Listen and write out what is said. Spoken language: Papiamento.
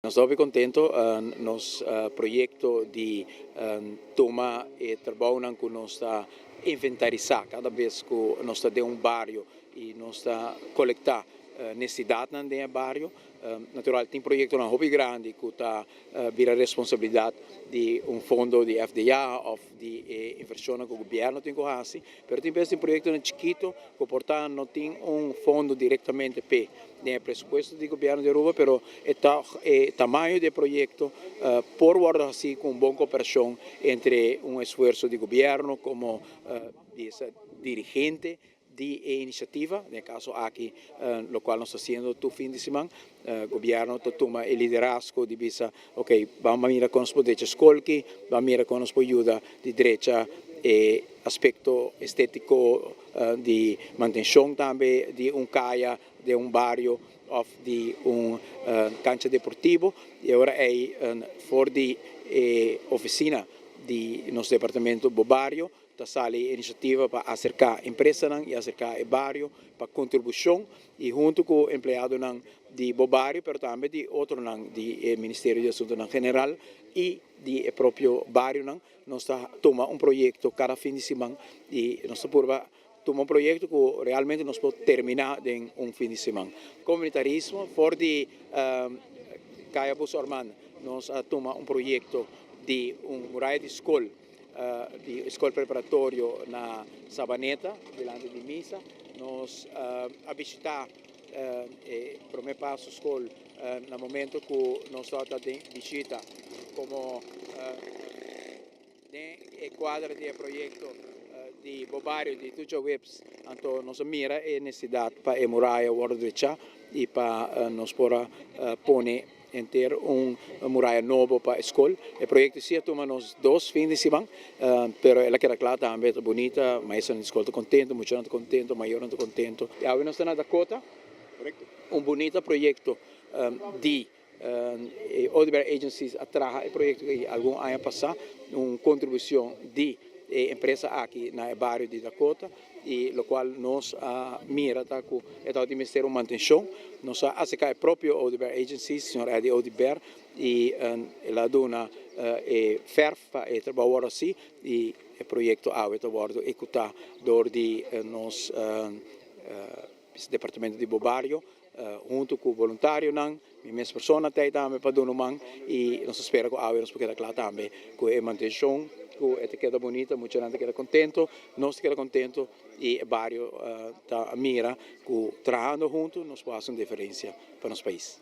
Nos ta hopi contento. Nos proyecto di tuma e trabounan cu nos ta inventarisa cada bes cu nos ta den un bario y nos ta colecta necesidadnan den e bario. Natural tin proyectonan hopi grandi cu ta bira responsabilidad di un fondo di FDA of di e inversionnan cu gobierno tin cu haci, pero tin bes tin proyectonan chikito cu por ta no tin un fondo directamente p'e den e presupuesto di gobierno di Aruba, pero e tog e tamaño di e proyecto por wordo haci cu un bon cooperacion entre un esfuerzo di gobierno como di esa dirigente di e iniciativa, den e caso aki locual nos ta haciendo tur fin di siman, gobierno ta tuma e liderazgo di bisa, ok, ban mira con nos por drecha scol aki, ban mira con nos por yuda di drecha e aspecto estetico di mantencion tambe di un caya den un bario of di un cancha deportivo. Y ora ey for di e oficina di nos departamento Bo Bario ta sali e iniciativa pa acerca empresanan y acerca e bario pa contribucion y hunto cu empleadonan di Bo Bario pero tambe di otronan di e Ministerio di Asuntonan General y di e propio barionan nos ta tuma un proyecto cada fin di siman y nos ta purba tuma un proyecto cu realmente nos por termina den un fin di siman. Comunitarismo for di Caya Busto Armand nos a tuma un proyecto di un muraya di scol di scol preparatorio na Sabaneta dilanti di misa. Nos a bishita e prome paso scol na momento cu nos tabata den bishita como den e cuadra di e proyecto di Bo Bario di Tucha Webs. Anto nos a mira e necesidad pa e muraya wordo drecha y pa nos por a pone henter un muraya nobo pa e scol. E proyecto si a tuma nos dos fin di siman, pero el a keda cla tambe, ta bunita, maestronan di scol ta contento, muchanan ta contento, mayornan ta contento. Y awe nos ta na Dakota, un bunita proyecto di e Oduber Agencies a traha e proyecto aki algun aña pasa, un contribucion di e empresa aki na e bario di Dakota y locual nos a mira ta cu e tabatin mester un mantencion. Nos a acerca e propio Oduber Agencies, señor Eddie Oduber, y el a duna e verf pa e trabou worde haci y e proyecto awe ta wordo ehecuta door di nos Departamento di Bo Bario hunto cu voluntarionan. Mi mes persona ta ei tambe pa duna un man y nos ta spera cu awe nos por keda cla tambe cu e mantencion cu e ta keda bunita, muchanan ta keda contento, nos ta keda contento y e bario ta mira cu trahando hunto nos por haci un diferencia pa nos pais.